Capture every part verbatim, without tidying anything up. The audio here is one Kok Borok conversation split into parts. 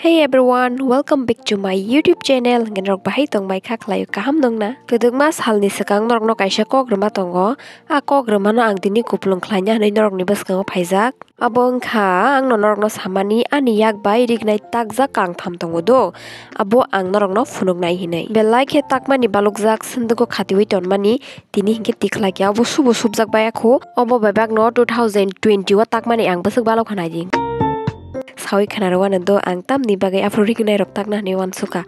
Hey everyone, welcome back to my YouTube channel. Hwnkhe norok bahai tongbai kha khlai kaham nongna? Kwdwkma salni swkang norokno kaisa kok rwma tongo. A kok rwmano ang tini kupulung khlaina hwnwi norokni bwskango phaijak. Abo wngkha angno norokno samani ani yak bai rignai takjak kangtham tongo do. Abo ang norokno phunuknai hinwi. Belai khe takmani balukjak swndwgo khatiui tonmani. Tini hinkhe tikhlai khe abo subo subjak bai akhu. Obo bebakno two thousand twenty o takmani ang bwswk balok kha naidi. Saui khna rwano do ang tamni bagwi aphuru rignai rok takna hwnwi uansukha.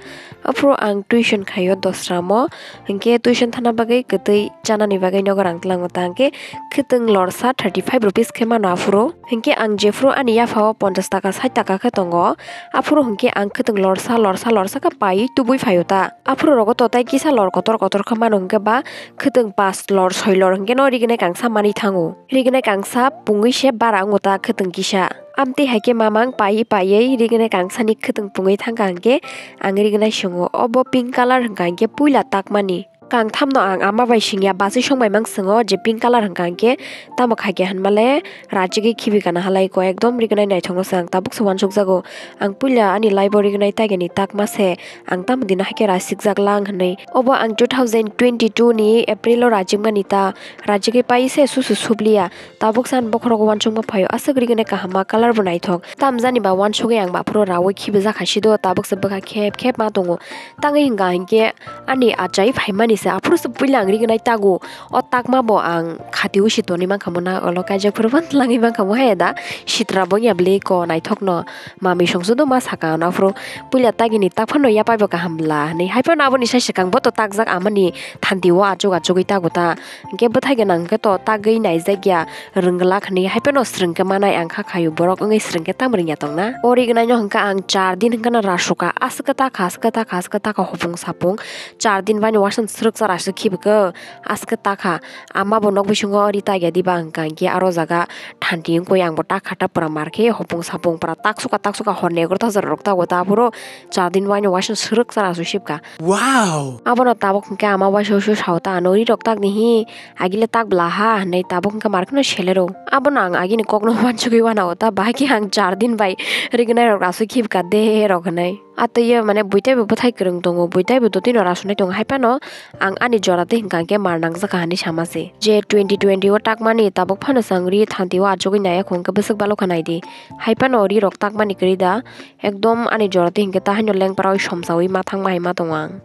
Aphuru ang tuition khaio dosramo. Hinkhe tuition thana bagwi kwtwi chanani bagwi nogo rang tlango ta hinkhe khwtwng lorsa thirty five rupees khe mano aphuru. Hinkhe ang jephuru ani yaphao ponchash taka sait taka khe tongo. Aphuru hinkhe ang khwtwng lorsa lorsa lorsa khe paiwi tubui phaio ta. Aphuru rogo to tai kisa lor kotor kotor khe mano hinkhe ba khwtwng pas lor soi lor hinkhe no rignai kangsa manwi thango. Rignai kangsa pungwi se bara wngo ta khwtwng kisa. Amtwi hai khe mamang paiwi paiwi rignai kangsani khwtwng pungwi thangkha hinkhe ang rignai swngo obo pink colour hwnkha hinkhe puila takmani. Kangthamno ang ama bai singya bachwi songbai mang swngo je pink colour hwnkha hinkhe tamo khaikhe hwnmale rachigwi khibi kana halai ko ekdom rignai naithokno se ang tabuk se uansukjago. Ang puila ani life o rignai taigani takma se. Ang tamo dino hai khe rasikjak lang hwnwi. Obo ang two thousand twenty two ni April o rajikmani ta, rajigwi pai se susu subliya. Tabuk san bokhorok uansukma phaio aswk rignai kaham ma colour bo naithok. Tamjani ba uansugwi ang baphuru raui khibijak hai si do tabuk se bwkha khep khep ma tongo. Tangwi hwnkha hinkhe ani achai phaimani se aphuru se puila ang rignai tago. O takma bo ang khatiui se tonwi mankha mona olo kaijak phuru ban langwi mankha mo hai da sitra bo ya bwlwi ko naithokno. Mami songsudo ma saka ano aphuru puila tagini tak phano yapaibo kaham bla hinwi. Haiphano aboni sai swkang bo to takjak amani thanti o achuk achugwi tago ta. Hinkhe bwthai gwnang hinkhe to tagwi naijakya rwngwlak hinwi. Haiphano swrwngkhe manai ang kha khaio borok wngwi swrwngkhe tamo rwngya tongna. O rignaino hinkhe ang char din hinkheno rasuka aswk takha aswk takha aswk takha hopung sapung. Char din baino uansuk swrwksa rasuk khibikhe aswk takha. Ama bo nok bisingo ri tagya diba hwnkha hinkhe aro jaga thanti wngkoi ang bo takha ta pura mar khe hopung sapung pura taksuka taksuka hor ni egaroh ta jora rok tago ta aphuru char din baino uaisuk swrwk chara su sibka. Wow! Abono tabuk hinkhe ama uaisuk su sao ta ano ri rok tak di hi agile tak bla ha hinwi tabuk hinkhe mar kheno selero. Abono ang agini kokno uansugwi uanao ta bahai khe ang char din bai rignai rok asui khibka de rok hinwi. Atwi mane buitaibo bwthai kwrwng tongo, buitaibo dotino rasunai tongo, haiphano ang ani jora twi hwnkha hinkhe mar nangjak kha hinwi sama se. Je twenty twenty o takmani tabuk phano chwng ri thanti o achugwi naiya kho hinkhe bwswk balokha naidi. Haiphano ri rok takmani kwrwi da, ekdom ani jora twi hinkhe ta haino lengpara oi somsaui ma thangma hai ma tongo ang.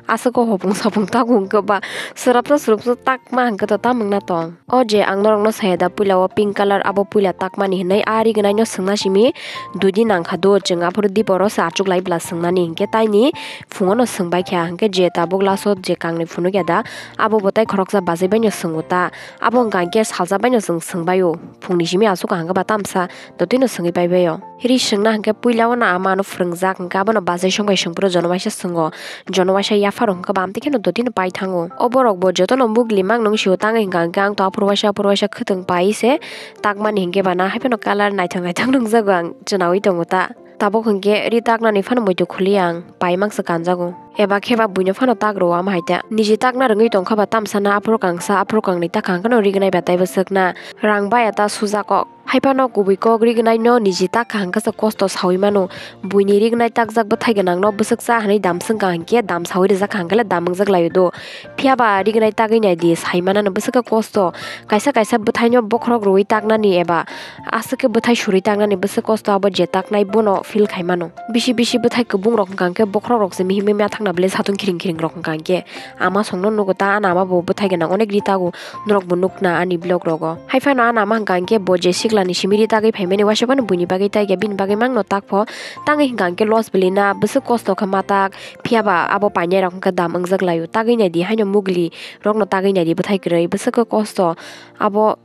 Aswk o hopung sapung tago hinkhe ba swrapsa swrupsa takma hinkhe to tamwngna tong. O je ang norokno saya da puila o pink colour abo puila takmani hinwi a rignaino swngna simi dui din nangkha do chwng aphuru diporo se achuklai bwla swngnani hinkhe taini phungono swngbaikha hinkhe je tabuk last o je kangni phunukya da abo bo tai khoroksa bachai baino swngo ta abo wngkha hinkhe salsa baino chwng swngbaio phungni simi achukha hinkhe ba tamsa dotino swngwi paibaio. Ri swngna hinkhe puila o no ama ano phwrwngjak hinkhe abono bachai songbai swngphuru jono waisa swngo. Jono waisa yapharo hinkhe bamtwi kheno dotino pai thango. O borok bo jotono mugli mang nung sio tangwi hinkha hinkhe ang to aphuru waisa aphuru waisa khwtwng pai se takmani hinkhe bana haiphano colour naithok naithok nungjago ang chwnaui tongo ta. Tabuk hinkhe ri taknani phano muitu khuli ang pai mangsa kanjago. Eba khe ba buino phano tak rwo ama hai ta. Niji takna rwngwi tongkha ba tamsana aphuru kangsa aphuru kangni takha hinkhe no rignai ba taibo swkna. Rang baya ta suja kok. Haiphano kubui kok rignaino niji takha hinkhe se kosto saui mano. Buini rignai takjak bwthai gwnangno bwswk cha hinwi dam swngkha hinkhe dam saui rijak kha hinkhe le dam wngjak laio do. Phiyaba rignai tagwi naidi, sai manano bwswk khe kosto. Kaisa kaisa bwthaino bokhorok rwui taknani eba aswk khe bwthai surui taknani bwswk kosto, abo je taknai bono feel khai mano. Bisi bisi bwthai kwbung rok hwnkha hinkhe bokhorok rok se mihim mihim thangna bwle satung khiring khiring rok hwnkha hinkhe ama songno nugo ta, ano ama bo bwthai gwnang onek ri tago. Norok bo nukna ani vlog rogo. Haiphano ano ama hwnkha hinkhe bo je siklani simi ri tagwi phaimani uaisa phano buini bagwi tagya bini bagwi mangno takpho. Tangwi hwnkha hinkhe loss bwlwi na bwswk kosto khe ma tak. Phiyaba abo painai rok hwnkhe dam wngjak laio. Tagwi naidi haino mugli rokno tagwi naidi bwthai kwrwi bwswk khe kosto. Abo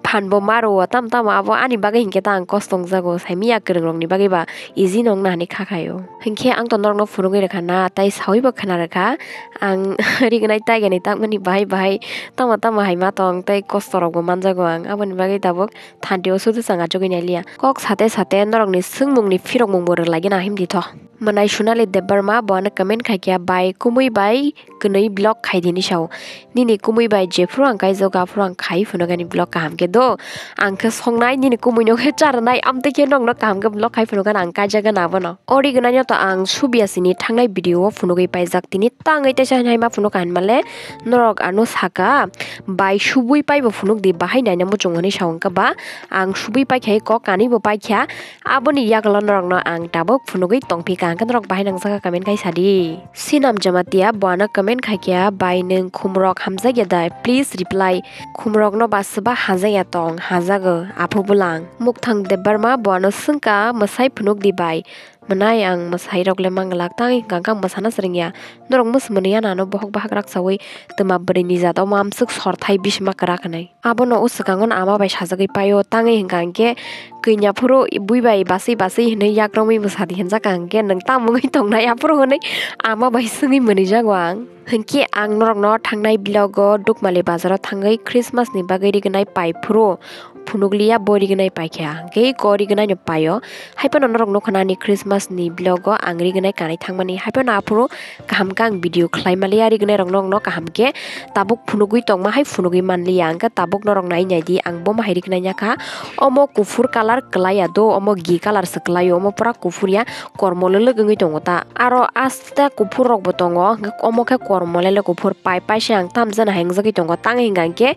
phan bo ma rwo tam tamo abo ani bagwi hinkhe ta ang kosto wngjago. Saimiya kwrwng rokni bagwi ba easy no wngna hinwi kha khaio. Hinkhe ang to norokno phunugwi rwkha na, tai saui bo khna rwkha. Ang rignai taigani takmani bahai bahai tamo tamo hai ma tong tei kosto rok bo manjago ang. Aboni bagwi tabuk thanti o sudu chwng achugwi nailiya. Kok sate sate norokni swngmungni phirokmung bo rwlaigwna himdi tho. Mwnai Sonali Debbarma bo ano comment khaikha bai kumui bai twnwi vlog khai dini sao. Nini kumui bai jephuru ang kaijago aphuru ang khai phunukani vlog kaham khe do. Ang khe songnai nini kumui no khe charwnai amtwi khe nokno kaham khe vlog khai phunukani ang kaijakgana abono. Ori gwnai no to ang subiya sini thangnai video o phunugwi paijak tini tangwi teisa hai ma phunukha hinmale norok ano saka bai subui paibo phunukdi bahai naina muchung hinwi sao hwnkhe ba ang subui paikha kok kanwi bo paikha. Aboni yagulo norokno ang tabuk phunugwi tongphikha, hwnkhe norok bahai nangjakha comment khai sadi. Sinam Jamatia bo ano comment khaikha, "Bai nwng khumrok hamjakya da? Please reply. Khumrokno ba swba hajakya tong, hajago, aphu bwlang." Mukthang Debbarma bo ano swngkha, "Mwsai phunukdi bai." Mwnai ang mwsai rok le manglak, tang hwnkha ang mwsana swrwngya. Norok mwsmwni ano bohok bahak raksawi twma bwrwini jat omo amswk sorthai bisima kwrak hinwi. Abono o swkango no ama bai sajagwi paio, tangwi hwnkha hwnkhe kwinya phuru bui bai baswi baswi hinwi yakromwi bwsadi hinjakha hwnkhe nwng tamo wngwi tongnai aphuru hinwi ama bai swngwi mwnwi jago ang. Hwnkhe ang norokno thangnai vlog o Dukmali bazaro thangwi Christmas ni bagwi rignai pai phuru phunukliya bo rignai paikha hwnkhe iko rignai no paio. Haiphano norok nukha nani Christmas ni vlog o ang rignai kanwi thangmani haiphano aphuru kaham khe ang video khlai maliya, rignai rok nokno kaham khe tabuk phunugwi tongma hai phunugwi manliya, hwnkhe tabuk norok nai nai di ang bomo hai rignai ya kha. Omo kuphur colour kwlai ya do, omo gi colour se kwlai o, omo pura kuphur ya, kormo lwlwk wngwi tongo ta. Aro asta kuphur rok bo tongo, hwnkhe omo khe kormo lele kuphur pai pai se ang tamjani hai wngjagwi tongo, tang hwnkha hwnkhe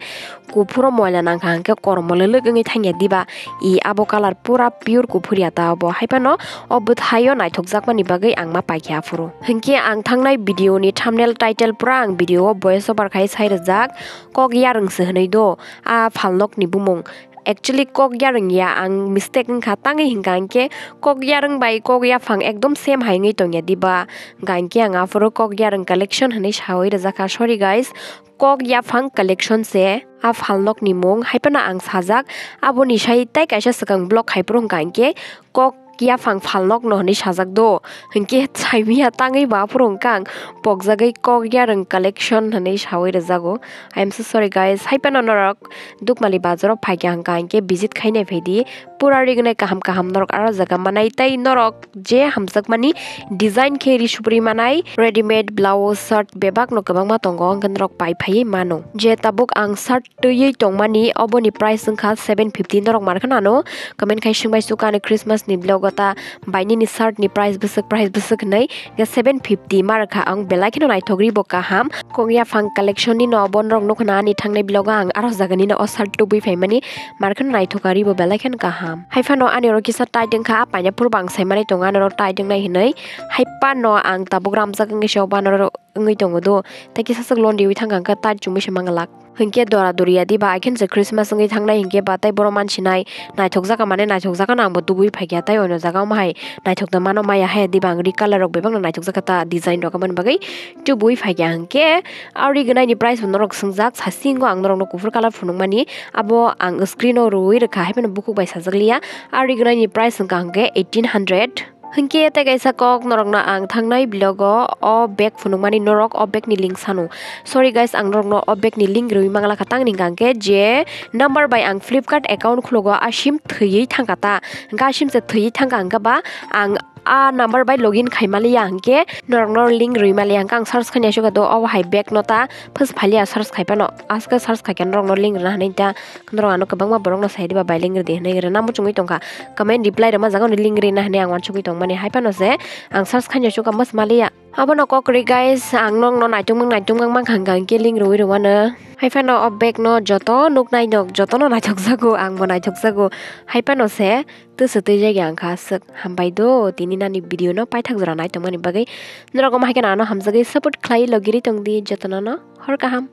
kuphuro moila nangkha hwnkhe kormo lwlwk wngwi thangya diba. I abo colour pura pure kuphur ya ta obo, haiphano o bwthaio naithokjakmani bagwi ang ma paikha aphuru. Hwnkhe ang thangnai video ni thumbnail title pura ang video o voice over khai sai rwjak, kok yarwng se hwnwi do a phalnok ni bumung. Actually kok yarwng ya, ang mistake wngkha, tangwi hwnkha hwnkhe kok yarwng bai kok yaphang ekdom same hai wngwi tongya diba, hwnkha hwnkhe ang aphuru kok yarwng collection hwnwi sawi rwjakha, sorry guys. Kok yaphang collection se a phalnokni mung, haiphano ang sajak aboni sai tei kaisa swkang vlog haiphuru hwnkha hwnkhe kok yaphang phalnokno hwnwi sajak do, hwnkhe saimanya tangwi bo aphuru hwnkha ang pokjagwi kok yarwng collection hwnwi sawi rwjago. I am so sorry guys, haiphano norok Dukmali bazaro phaikha hwnkha hwnkhe visit khainai phaidi. Pura rignai kaham kaham norok aro jaga manai tei norok je hamjakmani design khe ri supri manai readymade blouse shirt bebak no kwbangma tongo, hwnkhe norok pai phaiwi mano. Je tabuk ang shirt twiwi tongmani oboni price wngkha seven fifty, norok mar kheno ano comment khai swngbai suka ani Christmas ni vlog o ta bai nini shirt ni price bwswk price bwswk hinwi. Hwnkhe seven fifty ma rwkha ang, belai kheno naithok ri bo kaham. Kok yaphang collection ni no bo norok nukho na ani thangnai vlog o ang aro jaga ni no o shirt tubui phaimani, mar kheno naithok ri bo belai kheno kaham. Haiphano ani oro kisa tight wngkha, a paina phuru bo ang sai mani tongo, ani oro tight wngnai hinwi. Haiphano ang tabuk ramjak wngwi se o bo ano oro wngwi tongo do, tei kisa swk londiwi thangkha hwnkhe tight chumui se manglak. Hwnkhe dora dori ya diba, I can say Christmas wngwi thangnai hwnkhe ba tei borok mansinai naithokjak mane naithokjak no, ang bo tubui phaikha tei ono jaga omo hai naithok tongmano maya hai diba, ang ri colour rok bebak no naithokjak kha ta design rok, aboni bagwi tubui phaikha hwnkhe. Ari gwnai ni price bo norok swngjak, sasi wngo ang norok no kuphur colour phunukmani, abo ang screen o rwui rwkha, haiphano bukhuk bai sajak liya. Ari gwnai ni price wngkha hwnkhe eighteen hundred. Hwnkhe tei kaisa kok norokno ang thangnai vlog o, o bag phunukmani norok o bag ni link sanu. Sorry guys, ang norokno o bag ni link rwui manglakha, tangni hwnkha hwnkhe je number bai ang Flipkart account khulugo, a sim thwiwi thangkha ta. Hwnkhe a sim se thwiwi thangkha hwnkhe ba ang a number bai login khai maliya hwnkhe norokno link rwui maliya hwnkhe ang search khaina sukha do, obo hai bag no ta phus phaliya search khai phano, aske search khaikhe norokno link rwna hwnwi ta. Norok ano kwbangma borokno sai diba, bai link rwdi hwnwi rwna muchungwi tongkha. Comment reply rwma jaga no link rwna hwnwi ang uansukwi tongmani. Haiphano se ang search khaina sukha mas maliya. Abono kok kwrwi guys, ang nokno naitokmang naitokmang mankha hwnkha hwnkhe link rwui rwmano. Haiphano o bag no joto nuknai nok jotono naithokjago, angbo naithokjago. Haiphano se twswtwi jagya wngkha aswk. Hambai do tini nani video no paithak jora naitokmani bagwi. Norok omo hai kheno ano hamjagwi support khlai logirwi tongdi jotono no. Hor kaham.